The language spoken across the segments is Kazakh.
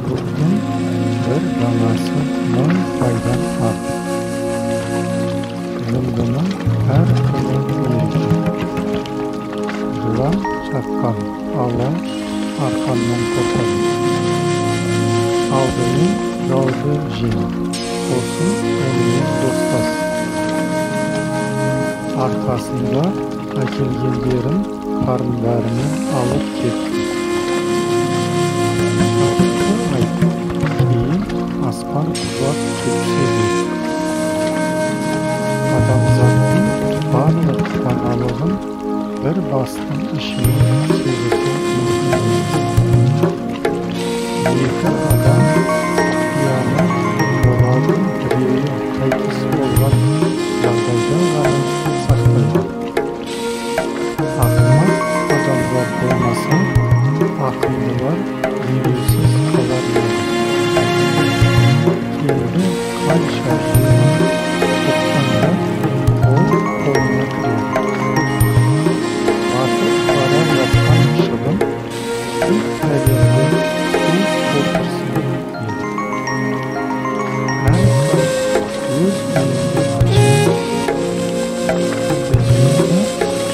Рудың бір данасы мың байдан артық. Жындының әр күні мереке. Жылан шаққан ала арқаннан қорқады. Алдымен жауды жең, сосын онымен достас. Арқасында әкелгендерін қарындарымен алып кетті. Шындықты айт, кейін аспан құлап кетсе де. Адамзаттың барлық даналығын бір бастың ішіне сыйғызу мүмкін емес. Екі адам құпияны олардың біреуі қайтыс болған жағдайда ғана сақтайды. Ақымақ адамдар болмаса, ақылдылар елеусіз қалар еді. Кенді қанша жиырма соққанда ол қолына кіреді. Батып бара жатқан шыбын бүкіл әлемді су толтырсын деді. Әркім өз үйінде патша. Дүниені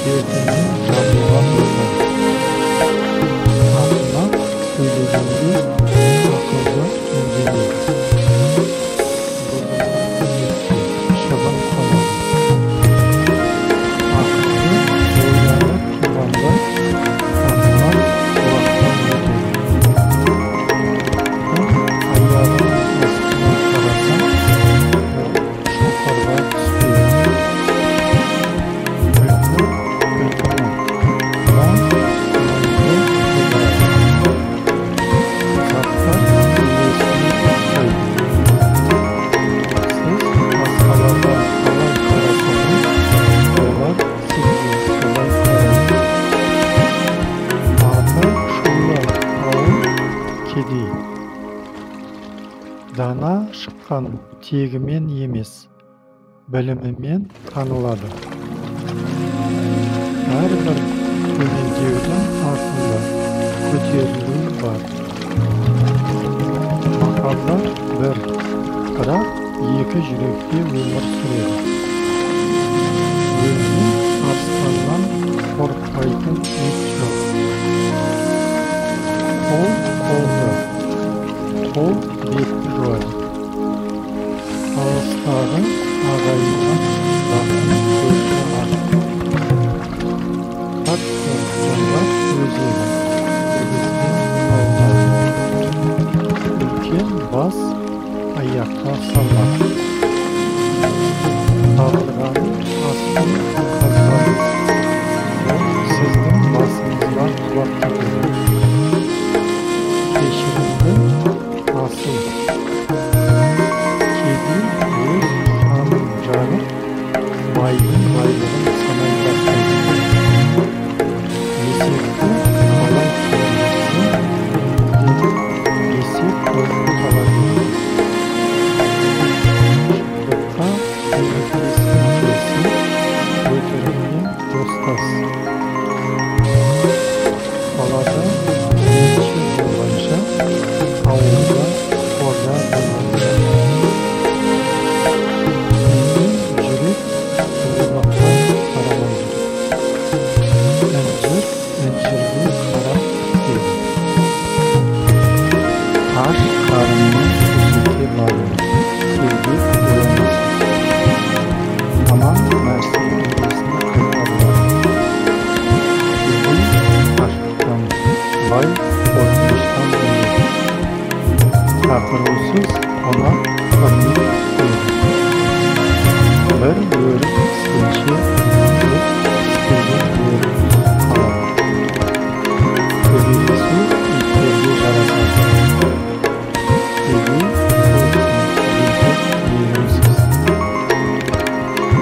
кердемен жабуға болмайды. Ақымақ сөйлегенде ақылды үндемейді. Бұзылған етке шыбын қонады. Ақылды ойланып туғанда, ақымақ құлақтан өтеді. Құм аяғының астына қарасаң, ол шұңқырға түспейді. Күлкі күлкіні, мұң мұңды тудырады. Заттар иесіне ұқсайды. Сіз басқаларға қалай қарасаңыз, олар сізге солай қарайды. Аты шулы ауыл кедей. Дана шыққан тегімен емес, білімімен танылады. Әрбір төмендеудің артында көтерілу бар. Махаббат бір, бірақ екі жүректе өмір сүреді. Өлген арыстаннан қорықпайтын ит жоқ. Қол қолды, қол бетті жуады. Алыстағы ағайыннан жақын көрші артық. Қатты жаңғақ өзегі іргесінен алынады. Үлкен бас аяққа салмақ. Қабырғаның астын қазбаңыз, ол сіздің басыңызға құлап кетеді. Кешірімді асыл. Кедей өз шамын жағып, байдың байлығын санай бастайды. Есекті қалай киіндірсең де, есек болып қала береді. Шындыққа көмектескің келсе, өтірікпен достас. Қалада елші болғанша, ауылда қожа болғанша. Сенген жүрек ұрлыққа қарамайды. Інжір інжірге қарап піседі. Аш қарынмен төсекке барма, сергек оянасың. Жаман нәрсе иесіне қайтарылады. Кедей аштықтан, бай қорқыныштан өледі. Шақырусыз қонақ құрмет күтпейді. Бір өрік піскенше, жүз піспеген өрік қалады. Төбелесу иттерге жарасады. Кедей тусын дейді мейірімсіз.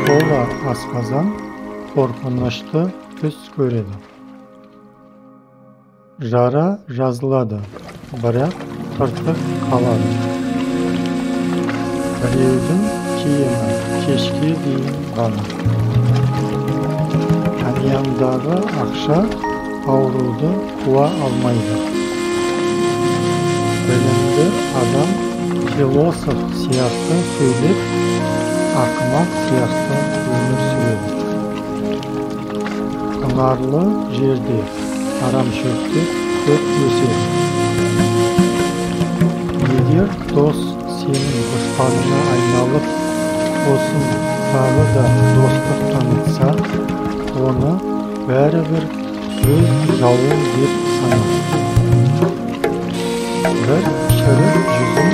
Тола асқазан қорқынышты түс көреді. Жара жазылады, бірақ тыртық қалады. Біреудің киімі кешке дейін ғана. Әмияндағы ақша ауруды қуа алмайды. Адам философ сияқты сөйлеп, ақымақ сияқты өмір сүреді. Құнарлы жерде арамшөптер көп өседі. Егер дос сенің дұшпаныңа айналып, сосын тағы да достық танытса, оны бәрібір өз жауың деп сана. Бір шірік жүзім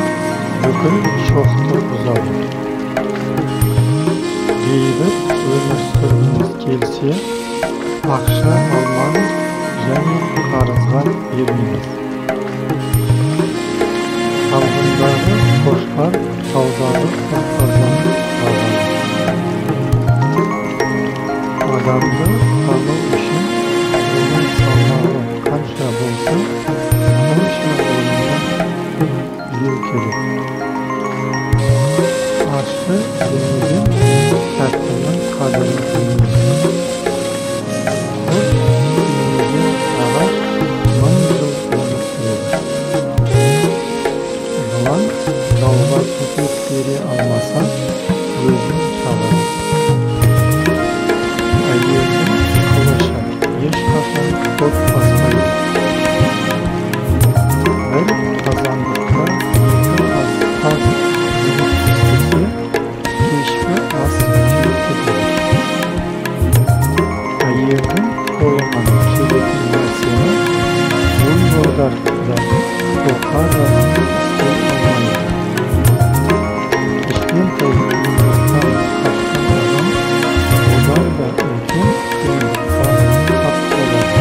бүкіл шоқты бұзады. Бейбіт өмір сүргіңіз келсе, ақша алмаңыз және қарызға бермеңіз. Алдындағы қошқар таудағы қошқардан бағады. Адамды тану үшін оның салмағы қанша болса, сонша онымен жеу керек. Ащы жемеген тәттінің қадірін білмейді. Құрт тимеген ағаш 1000 жыл өмір сүреді. Жылан жауға төтеп бере алмаса, өзін шағады. Әйелдің қылышы ешқашан тот баспайды. Бір қазандықта екі таз жұмыс істесе, кешкі ас күйіп кетеді. Әйелдің қолынан келетін нәрсені буйволдар да, тоқа да істей алмайды. Кішкентай қиындықтан қашқан адам одан да үлкен қиындыққа тап болады.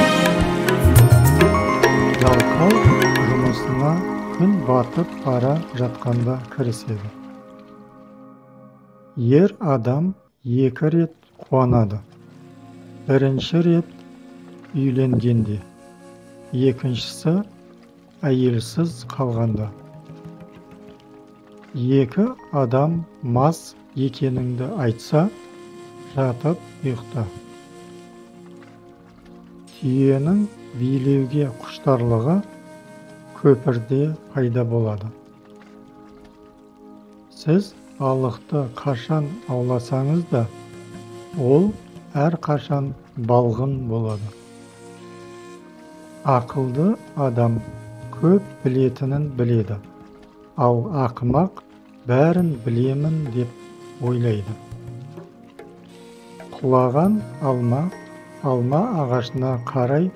Жалқау жұмысына күн батып бара жатқанда кіріседі. Ер адам 2 рет қуанады. Бірінші рет үйленгенде, екіншісі әйелсіз қалғанда. 2 адам мас екеніңді айтса, жатып ұйықта. Түйенің билеуге құштарлығы көпірде пайда болады. Сіз балықты қашан ауласаңыз да, ол әрқашан балғын болады. Ақылды адам көп білетінін біледі, ал ақымақ бәрін білемін деп ойлайды. Құлаған алма алма ағашына қарай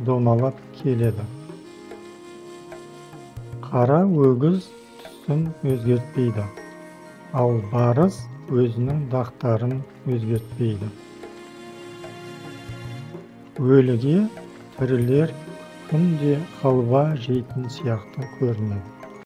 домалап келеді. Қара өгіз түсін өзгертпейді, ал барыс өзінің дақтарын өзгертпейді. Өліге тірілер күнде халва жейтін сияқты көрінеді.